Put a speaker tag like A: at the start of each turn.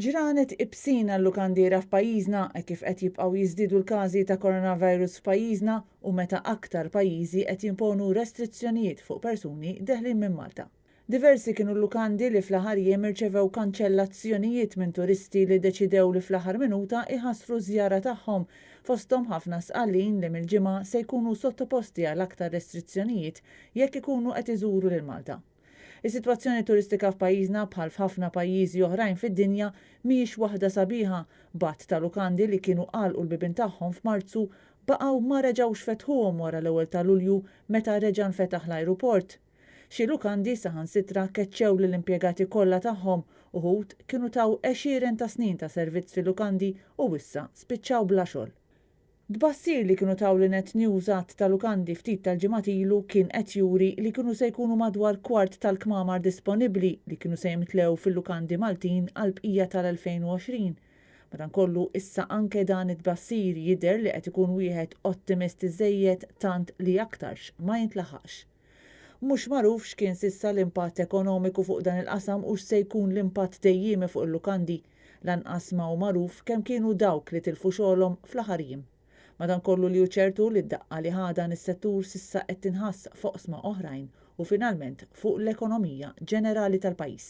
A: Ġranet ibsin għal-lukandiera f'pajjiżna hekk kif qed jibqgħu jiżdiedu l-każi ta' coronavirus f'pajjiżna u meta aktar pajjiżi qed jimponu restrizzjonijiet fuq persuni deħlin minn Malta. Diversi kienu l-lukandi li fl-aħħar jiem irċevew kanċellazzjonijiet minn turisti li ddeċidew li fl-aħħar minuta jħassru ż-żjara tagħhom, fosthom ħafna Sqallin li mill-Ġimgħa se jkunu sottoposti għal aktar restrizzjonijiet jekk ikunu qed iżuru lil Malta. Is-sitwazzjoni turistika f'pajjiżna bħal f'ħafna pajjiżi oħrajn fid-dinja mhijiex waħda sabiħa b'għadd ta' lukandi li kienu għalqu l-bibien tagħhom f'Marzu baqgħu ma reġgħux fetħuhom wara l-ewwel ta' Lulju meta reġa' nfetaħ l-ajruport. Xi lukandi saħansitra keċċew lill-impjegati kollha tagħhom, uħud kienu taw għexieren ta' snin ta' servizz fil-lukandi u issa spiċċaw bla xogħol. Tbassir li kienu taw li Net News għadd ta' lukandi ftit tal-ġimgħat ilu kien qed juri li kienu se jkunu madwar kwart tal-kmamar disponibbli li kienu se jimtlew fil-lukandi Maltin għall-bqija tal-2020. Madankollu issa anke dan it-tbassir jidher li qed ikun wieħed ottimist iżżejjed tant li aktarx ma jintlaħaqx. Mhux magħruf x'kien s'issa l-impatt ekonomiku fuq dan il-qasam u x'se jkun l-impatt dejjiemi fuq il-lukandi. Lanqas ma hu magħruf kemm kienu dawk li tilfu xogħolhom fl-aħħar jiem. Madankollu li hu ċert hu li d-daqqa li ħa dan is-settur s'issa qed tinħass f'oqsma oħrajn u finalment fuq l-ekonomija ġenerali tal-pajjiż.